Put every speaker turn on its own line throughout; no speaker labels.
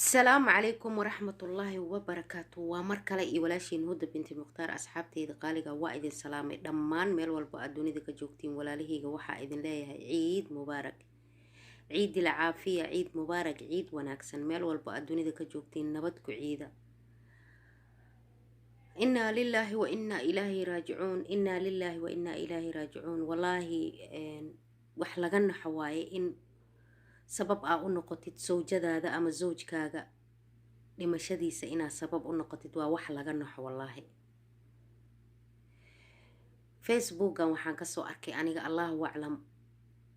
Asalaamu calaykum waraxmatullaahi wabarakaatu. Waa mar kale iyo walaashiin Huda binti Mukhtaar. Asxaabteyda qaaliga, waa idin salaamay dhammaan meel walba aad dunida ka joogtiin. Walaalahayga, waxaa idin leeyahay ciid mubaarak, ciidil caafiya, ciid mubaarak, ciid wanaagsan. Meel walba aad dunida ka joogtiin, nabad ku ciida. Inaa lilaahi wa inaa ilaahi raajicuun, inaa lilaahi wa inaa ilaahi raajicuun. Walaahi wax laga naxo waaye in sabab aa u noqotid sawjadaada ama zawjkaaga dhimashadiisa. Inaad sabab u noqotid waa wax laga naxo wallaahi. Facebookan waxaan kasoo arkay aniga, Allahu aclam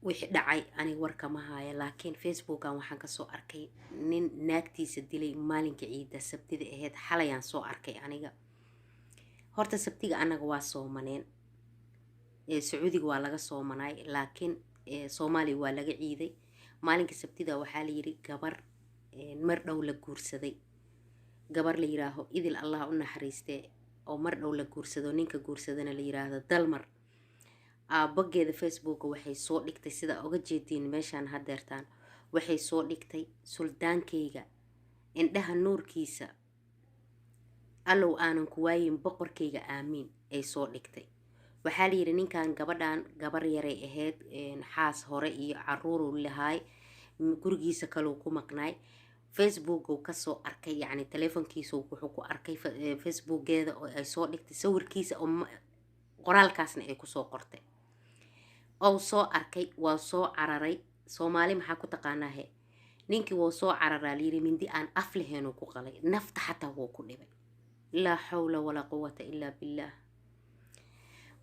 wixii dhacay, aniga warkama haaya, laakiin Facebookan waxaan kasoo arkay nin naagtiisa dilay maalinka ciidda, Sabtida ahayd. Xalayaan soo arkay aniga. Horta Sabtiga anaga waa soomaneen, Sacuudiga waa laga soomanay, laakiin Soomaaliya waa laga ciiday. Maalinka Sabtida waxaa layiri gabar mar dhow la guursaday, gabar la yiraaho Idil, Allah u naxariistee, oo mar dhow la guursado, ninka guursadana la yiraahdo Dalmar. Aabbageeda Facebooka waxay soo dhigtay, sida oga jeediin meeshaan hadeertaan, waxay soo dhigtay: "Suldaankayga, indhaha nuurkiisa, Allow aanan ku waayin, boqorkayga, aamiin," ay soo dhigtay. Waxaa la yidhi ninkan gabadhan gabar yaray ahayd, xaas hore iyo caruuru lahaay, gurigiisa kaleu ku maqnaay. Facebooku kasoo arkay, yacni teleefonkiisa wuxuu ku arkay Facebookeeda oo ay soo dhigtay sawirkiisa oo qoraalkaasna ay kusoo qortay. Ou soo arkay, waa soo cararay. Soomaali maxaa ku taqaanaahe? Ninkii wuu soo cararaa layidhi, mindi aan af lahaynuu ku qalay, nafta xataa wuu ku dhibay. Laa xawla walaa quwata ilaa billaah.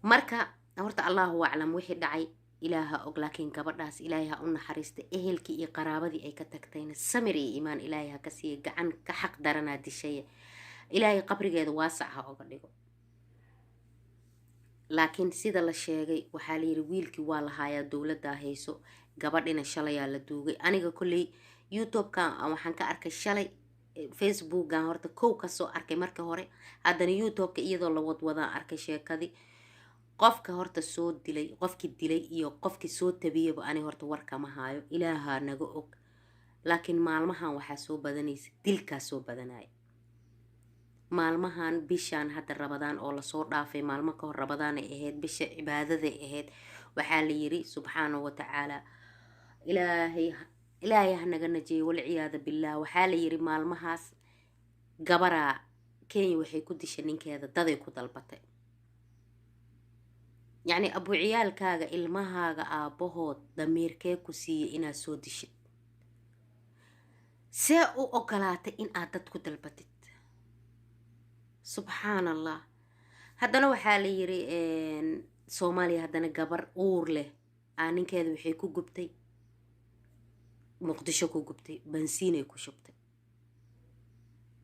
Marka horta Allahu aclam wixii dhacay, Ilaaha og, laakiin gabadhaas Ilaahay ha u naxariista, ehelkii iyo qaraabadii ay ka tagtayna samir iyo iimaan Ilaahay ha ka siiya. Gacan ka xaq daranaa dishaya, Ilaahay qabrigeeda waasac ha oga dhigo. Laakiin sida la sheegay, waxaa layidhi wiilkii waa lahaayaa, dowladdaa hayso, gabadhina shalayaa la duugay. Aniga kolley YouTube-ka waxaan ka arkay shalay, Facebookan horta kow kasoo arkay marka hore, haddana YouTube-ka iyadoo la wadwadaan arkay sheekadii. Qofka horta soo dilay, qofkii dilay iyo qofkii soo tabiyaba ani horta warkama haayo, Ilaahaa naga og. Laakiin maalmahan waxaa soo badanaysa dilkaa soo badanaya maalmahan, bishaan hadda Rabadaan oo lasoo dhaafay, maalmo ka hor Rabadaanay ahayd, bisha cibaadaday ahayd. Waxaa la yiri subxaanahu watacaala, Ilaahay, Ilaahay ha naga najeeyo, walciyaada billaah. Waxaa la yiri maalmahaas gabaraa Kenya waxay ku dishay ninkeeda, daday ku dalbatay. Yacni abuciyaalkaaga, ilmahaaga aabbahood, damiirkee ku siiyey inaad soo dishid? See u ogolaatay in aad dad ku dalbatid? Subxaan Allah. Haddana waxaa la yiri Soomaaliya haddana gabar uur leh aa ninkeeda waxay ku gubtay Muqdisho, ku gubtay, bansiinay ku shubtay.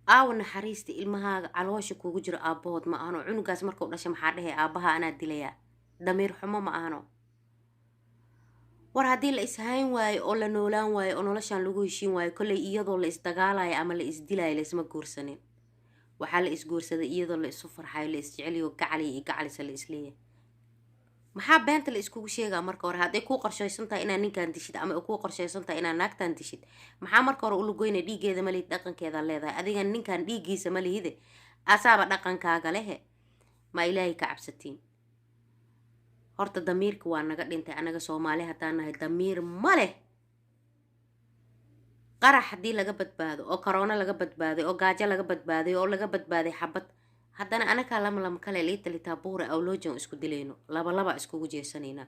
Aawa naxariista ilmahaaga caloosha kugu jiro aabbahood? Ma ahano cunugaas markuu dhashay maxaa dhehay? "Aabbaha anaa dilayaa." Damiir xumo ma ahano? War haddii la ishayn waayo oo la noolaan waayo oo noloshaan lagu heshiin waayo, kolley iyadoo la isdagaalayo ama la isdilayo laisma guursanin. Waxaa la isguursaday iyadoo la isu farxayo, la isjeceliyo, gacaliya iyo gacalisa la isleeyahay. Maxaa beenta la iskugu sheegaa marka hore? Hadday kuu qorshaysan tahay inaad ninkan dishid ama kuu qorshaysan tahay inaad naagtan dishid, maxaa marka hore ulugoyna? Dhiiggeeda malihid, dhaqankeeda leedahay. Adiga ninkan dhiiggiisa malihide, asaaba dhaqankaaga lehe. Ma Ilaahay ka cabsatiin? Horta damiirka waa naga dhintay anaga Soomaali haddaan nahay, damiir ma leh. Qarax haddii laga badbaado oo corona laga badbaaday oo gaajo laga badbaaday oo laga badbaaday xabad, haddana anakaa lama lama kale liita buure awloojan isku dilayno, laba laba iskugu jeesanaynaa.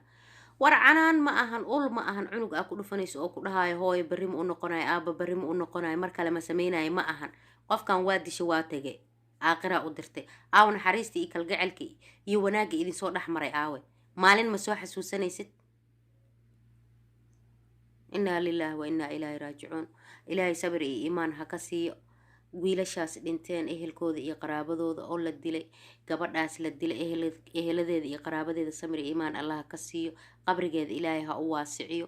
War canaan ma ahan, ul ma ahan, cunug aa ku dhufanayso oo ku dhahayo "Hooyo berri ma u noqonayo, aaba berri ma u noqonayo, mar kale ma sameynayo," ma ahan. Qofkan waa disha, waa tege, aakhiraa u dirtay. Aaw naxariistii iyo kalgacelkii iyo wanaagga idinsoo dhex maray? Aawe? Maalin ma soo xasuusanaysid? Inaa lilaahi wa inaa ilaahi raajicuun. Ilaahay sabir iyo iimaan ha ka siiyo wiilashaas dhinteen ehelkooda iyo qaraabadooda oo la dilay, gabadhaas la dilay eheladeeda iyo qaraabadeeda. Samir iyo iimaan Allah ha ka siiyo, qabrigeeda Ilaahay ha u waasiciyo.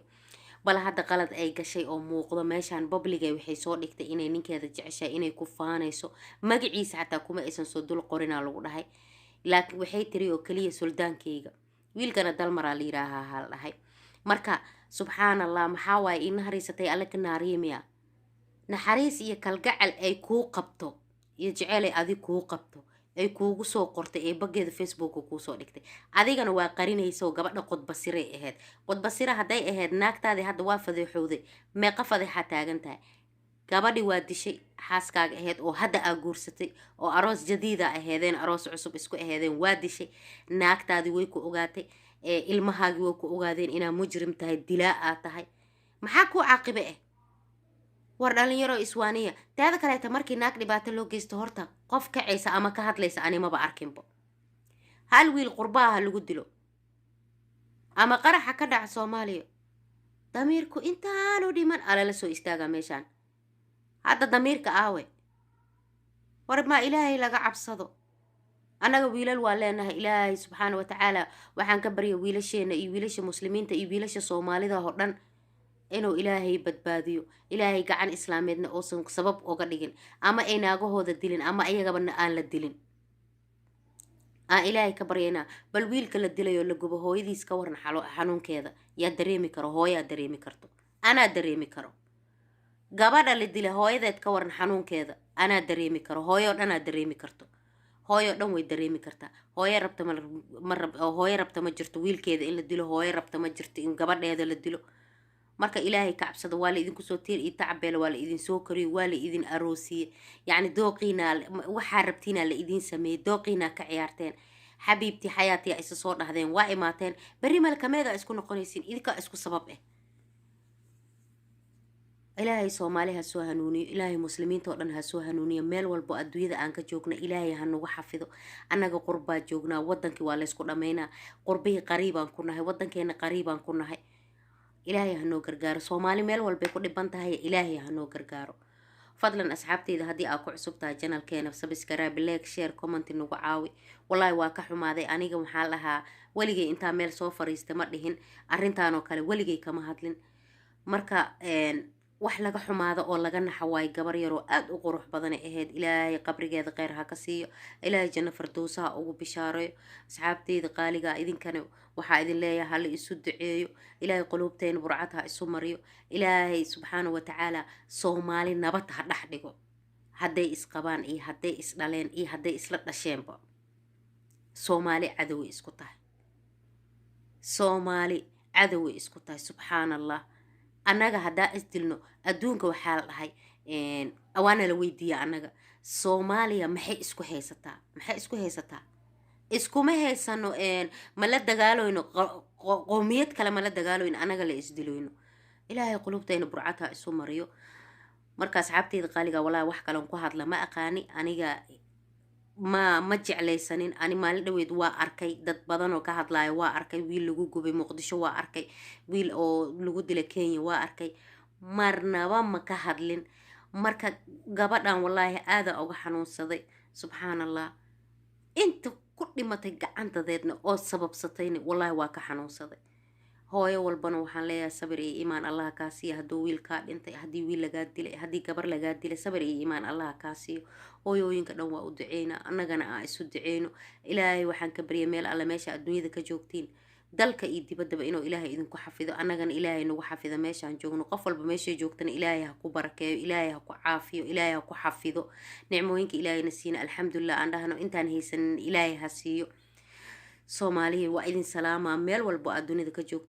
Bal hadda qalad ay gashay oo muuqdo meeshaan public ay waxay soo dhigtay inay ninkeeda jeceshahay, inay ku faanayso. Magaciisa xataa kuma aysan soo dul qorinaa lagu dhahay, laakiin waxay tiri oo keliya "Suldaankayga". Wiilkana Dalmaraa la yiraahaa hala dhahay. Marka subxaan Allah, maxaa waaye ii nahariisatay? Alle ka naariye miya? Naxariis iyo kalgacal ay kuu qabto iyo jeceel ay adig kuu qabto ay kuugu soo qortay ee baggeeda Facebooka kuusoo dhigtay, adigana waa qarinaysa oo gabadha qodbasiray ahayd. Qodbasira hadday ahayd naagtaadii, hadda waa fadeexowday. Meeqa fadeexaa taagan tahay? Gabadhi waa dishay xaaskaaga ahayd oo hadda aa guursatay oo aroos jadiida aheedeen, aroos cusub isku aheedeen, waa dishay. Naagtaadii way ku ogaatay, ilmahaagii way ku ogaadeen inaa mujrim tahay, dilaa aa tahay. Maxaa kuu caaqibe ah? War dhalinyaro, iswaaniya. Teeda kaleeta, markii naag dhibaato loo geysto, horta qof kacaysa ama ka hadlaysa animaba arkinbo. Hal wiil qurbaha ha lagu dilo ama qaraxa ka dhaca Soomaaliya, damiirku intaanu dhiman alala soo istaagaa meeshaan. Hadda damiirka aawe? War maa Ilaahay laga cabsado? Annaga wiilal waa leenahay. Ilaahay subxaana wa tacaala waxaan ka barya wiilasheena iyo wiilasha Muslimiinta iyo wiilasha Soomaalida oo dhan inuu Ilaahay badbaadiyo, Ilaahay gacan islaameedna uusan sabab oga dhigin, ama ay naagahooda dilin ama ayagabana aan la dilin aan Ilaahay ka baryaynaa. Bal wiilka la dilayoo la gubo hooyadiis ka waran? Xanuunkeeda yaa dareemi karo? Hooyaa dareemi karto, anaa dareemi karo. Gabadha la dilay hooyadeed ka waran xanuunkeeda? Anaa dareemi karo, hooyoo dhanaa dareemi karto, hooyoo dhan way dareemi kartaa. Hooyo rabta ma hooyo rabta ma jirto wiilkeeda in la dilo, hooyo rabta ma jirto in gabadheeda la dilo. Marka Ilaahay ka cabsada. Waa la idinku soo tiir iyo tacabeela, waa la idin soo koriyo, waa la idin aroosiye, yacni dooqiinaa waxaa rabtiinaa la idin sameeyey, dooqiinaa ka ciyaarteen. Xabiibtii, xayaatiya isa soo dhahdeen, waa imaateen. Berri malkameeda isku noqonaysiin, idinkaa isku sabab ah. Ilaahay Soomaali ha soo hanuuniyo, Ilaahay Muslimiinta oo dhan ha soo hanuuniyo. Meel walbo adduunyada aan ka joogna Ilaahay ha nagu xafido. Annaga qurbaa joognaa, wadankii waa laysku dhammaynaa, qurbihii qariibaan ku nahay, wadankeena qariibaan ku nahay. Ilaahay ha noo gargaaro. Soomaali meel walbay ku dhiban tahay, Ilaahay ha noo gargaaro. Fadlan asxaabteyda, haddii aa ku cusub tahay channelkeena, subscribe, like, share, comment nagu caawi. Wallaahi waa ka xumaaday aniga. Waxaa lahaa weligay intaa meel soo fariista ma dhihin arrintan oo kale, weligay kama hadlin. Marka wax laga xumaado oo laga naxa waayo. Gabar yaroo aada u qurux badanay ahayd. Ilaahay qabrigeeda kheyr ha ka siiyo, Ilaahay janno fardowsaha ugu bishaareeyo. Asxaabteyda qaaliga, idinkana waxaa idin leeyahay hala isu duceeyo. Ilaahay quluubteena burcad ha isu mariyo. Ilaahay subxaana wa tacaala Soomaali nabad ha dhex dhigo, hadday isqabaan iyo hadday isdhaleen iyo hadday isla dhasheenba. Soomaali cadoway isku tahay, Soomaali cadoway isku tahay. Subxaana Allah, annaga haddaa isdilno, adduunka waxaa la dhahay, waana la weydiiya annaga: Soomaaliya maxay isku haysataa? Maxay isku haysataa? Iskuma haysano. Ma la dagaaloyno qowmiyad kale, ma la dagaaloyno, annaga la isdiloyno. Ilaahay qulubtayna burcad ha isu mariyo. Marka asxaabteyda qaaliga, walaahi wax kaloon ku hadla ma aqaani. Aniga ma jeclaysanin. Ani maalin dhaweyd waa arkay dad badan oo ka hadlaya, waa arkay wiil lagu gubay Muqdisho, waa arkay wiil oo lagu dilay Kenya, waa arkay. Marnaba ma ka hadlin. Marka gabadhan wallaahi aada uga xanuunsaday. Subxaan Allah, inta ku dhimatay gacantadeedna oo sababsatayna wallaahi waa ka xanuunsaday. Hooyo walbana waxaan leeyahay sabir iyo iimaan Allaha kaa siiya. Hadduu wiil kaa dhintay, haddii wiil lagaa dilay, haddii gabar lagaa dilay, sabir iyo iimaan Allaha kaa siiyo. Hooyooyinka dhan waa u duceynaa, annagana aan isu duceyno. Ilaahay waxaan ka baryay meel alle meesha adduunyada ka joogtiin, dalka iyo dibaddaba, inuu Ilaahay idinku xafido, annagana Ilaahay nagu xafido meeshaan joogno. Qof walba meeshay joogtana Ilaahay ha ku barakeeyo, Ilaahay ha ku caafiyo, Ilaahay ha ku xafido. Nicmooyinka Ilaahayna siina alxamdulilah aan dhahno, intaan haysanin Ilaahay ha siiyo. Soomaaliya waa idin salaamaa meel walbo aad dunida ka joogto.